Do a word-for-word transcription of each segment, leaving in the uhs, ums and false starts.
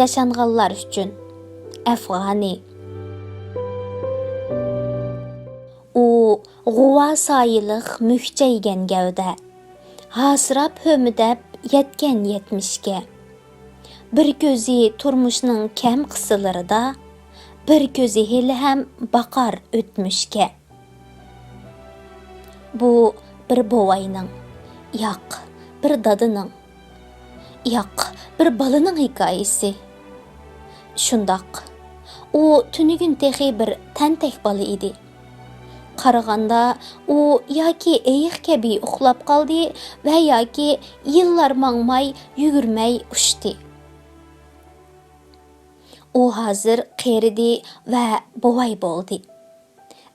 ياشانغانلار ئۈچۈن. ئەفغانى. ئۇ غۇۋا سايىلىق مۈكچەيگەن گەۋدە، ھاسىراپ ھۆمۈدەپ يەتكەن يەتمىشكە. بىر كۆزى تۇرمۇشنىڭ كەم قىسىلىرىدا، بىر كۆزى ھېلىھەم باقار ئۆتمۈشكە. بۇ بىر بوۋاينىڭ، ياق، بىر دادىنىڭ، ياق، بىر بالىنىڭ ھېكايىسى. شۇنداق، ئۇ تۈنۈگۈن تېخى بىر تەنتەك بالا ئىدى. قارىغاندا، ئۇ ياكى ئېيىق كەبى ئۇخلاپ قالدى ۋە ياكى يىللار ماڭماي، يۈگۈرمەي ئۇچتى. ئۇ ھازىر قېرىدى ۋە بوۋاي بولدى.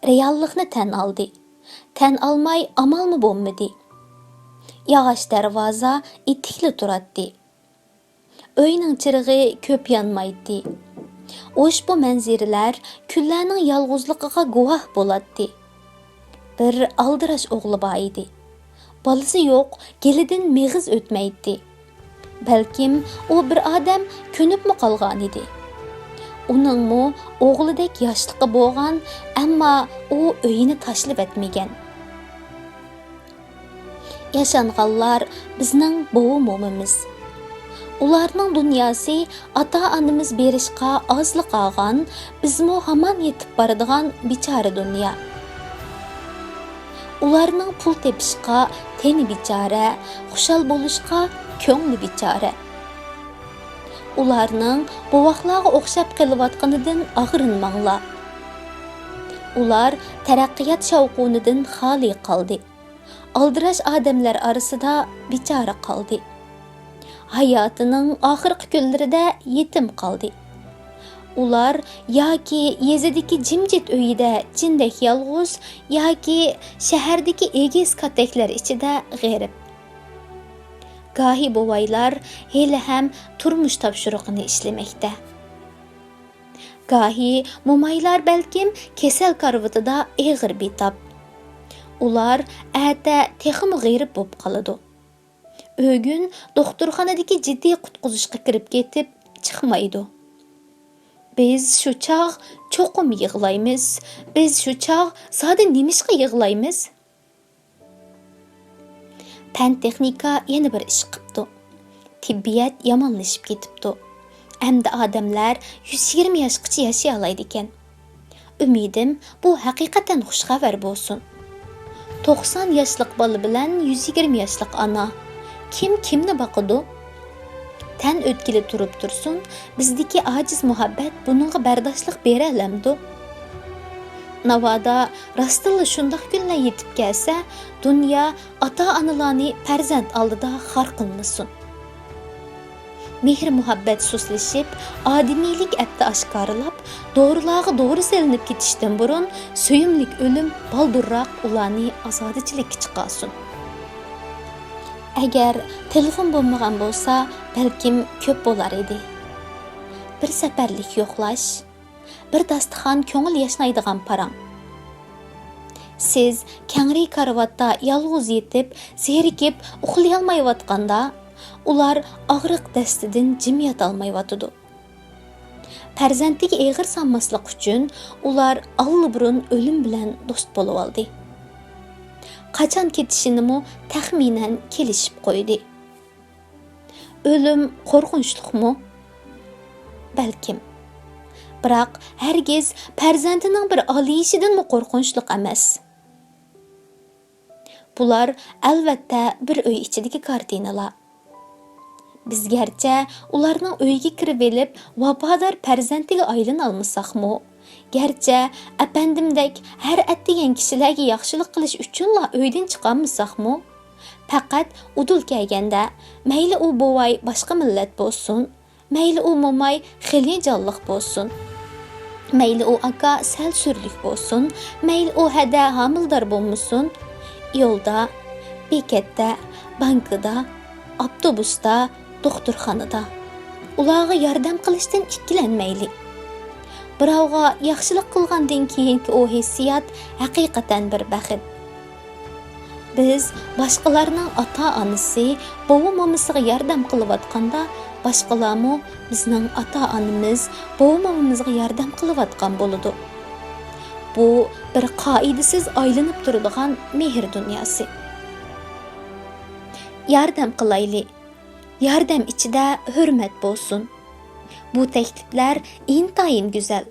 رېئاللىقنى تەن ئالدى. تەن ئالماي ئامالمۇ بولمىدى. ياغاچ دەرۋازا ئېتىكلا تۇراتتى. ئۆينىڭ چىرىغى كۆپ يانمايتتى. ئۇشبۇ مەنزىرىلەر كۈنلەرنىڭ يالغۇزلۇقىغا گۇۋاھ بولاتتى. بىر ئالدىراش ئوغلى بار ئىدى. بالىسى يوق، گېلىدىن مېغىز ئۆتمەيتتى. بەلكىم ئۇ بىر ئادەم كۆنۈپمۇ قالغانىدى. ئۇنىڭمۇ ئوغلىدەك ياشلىقى بولغان، ئەمما ئۇ ئۆيىنى تاشلىۋەتمىگەن. ياشانغانلار بىزنىڭ بوۋا مومىمىز. ئۇلارنىڭ دۇنياسى ئاتا-ئانىمىز بېرىشقا ئازلا قالغان، بىزمۇ ھامان يېتىپ بارىدىغان بىچارە دۇنيا. ئۇلارنىڭ پۇل تېپىشقا تېنى بىچارە، خۇشال بولۇشقا كۆڭلى بىچارە. ئۇلارنىڭ بوۋاقلارغا ئوخشاپ قېلىۋاتقىنىدىن ئاغرىنماڭلار. ئۇلار تەرەققىيات شاۋقۇنىدىن خالىي قالدى. ئالدىراش ئادەملەر ئارىسىدا بىچارە قالدى. ھاياتىنىڭ ئاخىرقى كۈنلىرىدە يېتىم قالدى. ئۇلار ياكى يېزىدىكى جىمجىت ئۆيىدە جىندەك يالغۇز، ياكى شەھەردىكى ئېگىز كاتەكلەر ئىچىدە غېرىب. گاھى بوۋايلار ھېلىھەم تۇرمۇش تاپشۇرۇقىنى ئىشلىمەكتە. گاھى مومايلار بەلكىم كېسەل كارىۋىتىدا ئېغىر بىتاپ. ئۇلار ئەتە تېخىمۇ غېرىب بولۇپ قالىدۇ. ئۆگۈن دوختۇرخانىدىكى جىددىي قۇتقۇزۇشقا كىرىپ كېتىپ چىقمايدۇ. بىز شۇ چاغ چوقۇم يىغلايمىز. بىز شۇ چاغ زادى نېمىشقا يىغلايمىز؟ پەن-تېخنىكا يەنە بىر ئىش قىپتۇ. تېببىيات يامانلىشىپ كېتىپتۇ. ئەمدى ئادەملەر يۈز يىگىرمە ياشقىچە ياشىيالايدىكەن. ئۈمىدىم، بۇ ھەقىقەتەن خۇش خەۋەر بولسۇن. توقسان ياشلىق بالا بىلەن يۈز يىگىرمە ياشلىق ئانا، كىم كىمنى باقىدۇ؟ تەن ئۆتكىلى تۇرۇپ تۇرسۇن، بىزدىكى ئاجىز مۇھەببەت بۇنىڭغا بەرداشلىق بېرەلەمدۇ؟ ناۋادا راستتىنلا شۇنداق كۈنلەر يېتىپ كەلسە، دۇنيا ئاتا-ئانىلارنى پەرزەنت ئالدىدا خار قىلمىسۇن. مېھىر-مۇھەببەت سۇسلىشىپ، ئادىمىيلىك ئەپتى ئاشكارىلاپ، دورىلارغا دورا سېلىنىپ كېتىشتىن بۇرۇن، سۆيۈملۈك ئۆلۈم بالدۇرراق ئۇلارنى ئازادىچىلىككە چىقارسۇن. ئەگەر تېلېفون بولمىغان بولسا، بەلكىم كۆپ بولار ئىدى. بىر سەپەرلىك يوقلاش، بىر داستىخان كۆڭۈل ياشنايدىغان پاراڭ. سىز كەڭرى كارىۋاتتا يالغۇز يېتىپ، زېرىكىپ ئۇخلىيالمايۋاتقاندا، ئۇلار ئاغرىق دەستىدىن جىم ياتالمايۋاتىدۇ. پەرزەنتىگە ئېغىر سالماسلىق ئۈچۈن ئۇلار ئاللىبۇرۇن ئۆلۈم بىلەن دوست بولۇۋالدى. قاچان كېتىشىنىمۇ تەخمىنەن كېلىشىپ قويدى. ئۆلۈم قورقۇنچلۇقمۇ؟ بەلكىم. بىراق ھەرگىز پەرزەنتىنىڭ بىر ئالىيىشىدىنمۇ قورقۇنچلۇق ئەمەس. بۇلار، ئەلۋەتتە، بىر ئۆي ئىچىدىكى كارتىنىلار. بىز گەرچە ئۇلارنىڭ ئۆيىگە كىرىۋېلىپ، ۋاپادار پەرزەنتىگە ئايلىنالمىساقمۇ، گەرچە ئەپەندىمدەك ھەر ئەتىگەن كىشىلەرگە ياخشىلىق قىلىش ئۈچۈنلا ئۆيدىن چىقالمىساقمۇ، پەقەت ئۇدۇل كەلگەندە، مەيلى ئۇ بوۋاي باشقا مىللەت بولسۇن، مەيلى ئۇ موماي خېلى جانلىق بولسۇن، مەيلى ئۇ ئاكا سەل سۈرلۈك بولسۇن، مەيلى ئۇ ھەدە ھامىلىدار بولمىسۇن، يولدا، بېكەتتە، بانكىدا، ئاپتوبۇستا، دوختۇرخانىدا ئۇلارغا ياردەم قىلىشتىن ئىككىلەنمەيلى. بىراۋغا ياخشىلىق قىلغاندىن كېيىنكى ئۇ ھېسسىيات ھەقىقەتەن بىر بەخت. بىز باشقىلارنىڭ ئاتا-ئانىسى، بوۋا-مومىسىغا ياردەم قىلىۋاتقاندا، باشقىلارمۇ بىزنىڭ ئاتا-ئانىمىز، بوۋا-مومىمىزغا ياردەم قىلىۋاتقان بولىدۇ. بۇ بىر قائىدىسىز ئايلىنىپ تۇرىدىغان مېھىر دۇنياسى. ياردەم قىلايلى. ياردەم ئىچىدە ھۆرمەت بولسۇن. بۇ تەكلىپلەر ئىنتايىن گۈزەل.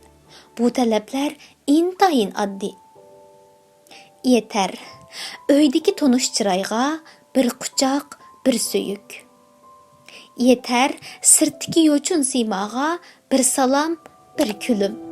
بۇ تەلەپلەر ئىنتايىن ئاددىي. يېتەر. ئۆيدىكى تونۇش چىرايغا بىر قۇچاق، بىر سۆيۈك. يېتەر. سىرتتىكى يوچۇن سىيماغا بىر سالام، بىر كۈلۈم.